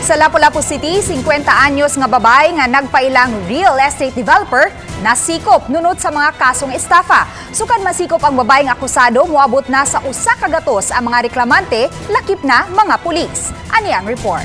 Sa Lapu-Lapu City, 50 anyos nga babae nga nagpailang real estate developer nasikop nunot sa mga kasong estafa. Sukad masikop ang babaeng akusado, moabot na sa 100 ang mga reklamante, lakip na mga pulis. Ani ang report.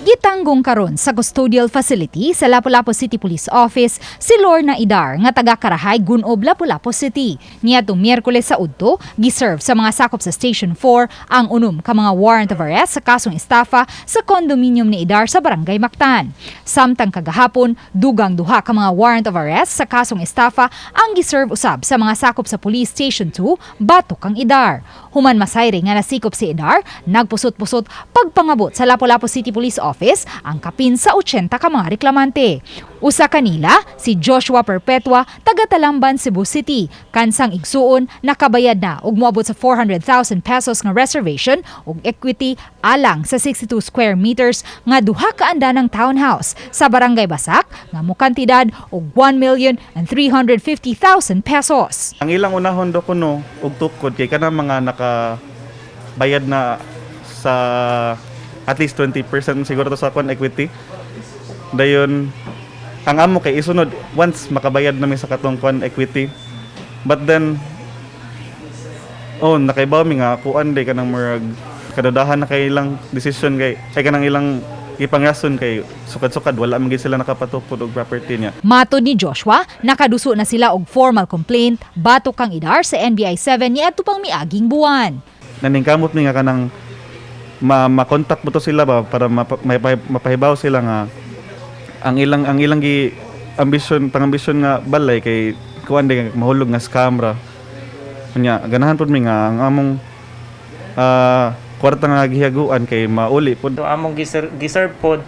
Gitanggong karon sa custodial facility sa Lapu-Lapu City Police Office si Lorna Idar nga taga Karahay, Gunob, Lapu-Lapu City. Niadtong Miyerkules sa udto, giserve sa mga sakop sa Station 4 ang 6 ka mga warrant of arrest sa kasong estafa sa condominium ni Idar sa Barangay Mactan. Samtang kagahapon, dugang duha ka mga warrant of arrest sa kasong estafa ang giserve usab sa mga sakop sa Police Station 2 batok kang Idar. Human masayri nga nasikop si Idar, nagpusot-pusot pagpangabot sa Lapu-Lapu City Police Office ang kapin sa 80 ka mga reklamante. Usa kanila, si Joshua Perpetua, taga Talamban, Cebu City. Kansang igsuon, nakabayad na og moabot sa 400,000 pesos nga reservation ug equity alang sa 62 square meters nga duha ka andanang townhouse sa Barangay Basak nga mokantidad og 1,350,000 pesos. Ang ilang unahon do kuno og tukod kay kanang mga naka bayad na sa at least 20% siguro to sa kon equity. Dayon ang amo kay isunod once makabayad na mi sa katong kon equity. But then, oh, nakaibaw mi nga kuan day kanang murag kadudahan na kay ilang decision kay ay kanang ilang ipangason kay sukad-sukad wala man gid sila nakapatukod og property niya. Matod ni Joshua, nakaduso na sila og formal complaint batok kang Idar sa NBI 7 niadto pang miaging buwan. Naningkamot mi nga kanang ma makontak mo to sila ba para mapahibaw sila nga ang ilang gi ambisyon pangambisyon nga balay kay kuan di mahulog nga scam ra. Unya ganahan pud mi nga ang among kwarta nga gihaguan kay mauli pud. So among giserve pod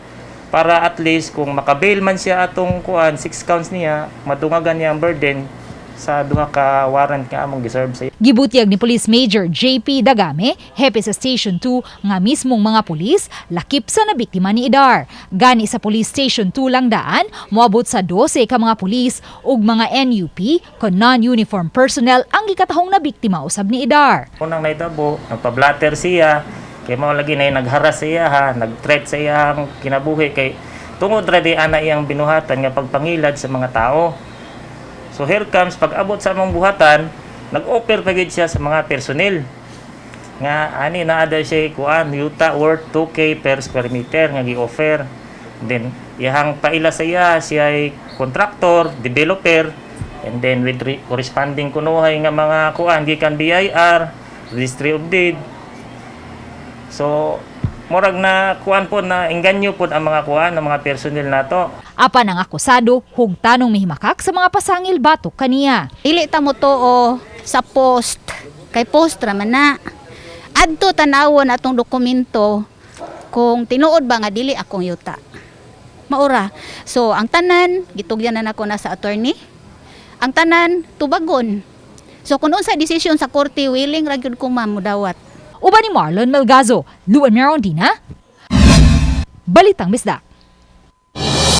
para at least kung makabail man siya atong kuan, six counts niya, madungagan niya ang burden sa duha ka warrant nga among giserve sa Gibutyag ni Police Major JP Dagame, hepe sa Station 2, nga mismong mga pulis lakip sa nabiktima ni Idar. Gani sa Police Station 2 lang daan, moabot sa 12 ka mga pulis ug mga NUP kon non-uniform personnel ang gikatahong nabiktima usab ni Idar. Unang nahitabo, nagpa-blatter siya, kay mao lagi na nagharas siya ha, nag-threat sa iyang kinabuhi kay tungod ra di ana iyang binuhatan nga pagpangilad sa mga tao. So here comes pag abot sa among buhatan, nag-offer pa gid siya sa mga personnel nga ani naa daw siya kuan yuta worth 2K per square meter nga gi-offer. Then iyang paila sa iya, siya ay contractor, developer, and then with corresponding kunuhay nga mga kuan gikan BIR, Registry of Deed. So murag na kuan po na engganyo pod ang mga kuan ng mga personnel nato. Apan ang akusado, hugtanong mihimakak sa mga pasangil batok kaniya. Dili ta mo tuo sa post kay post ra man na. Adto tanawon atong dokumento kung tinuod ba nga dili akong yuta. Maura. So ang tanan gitugyan na nako na sa attorney. Ang tanan tubagon. So kung unsa desisyon sa korte, willing ra gyud ko, ma'am, mudawat. Uban ni Marlon Melgazo, Luan Merondina, Balitang Bisdak.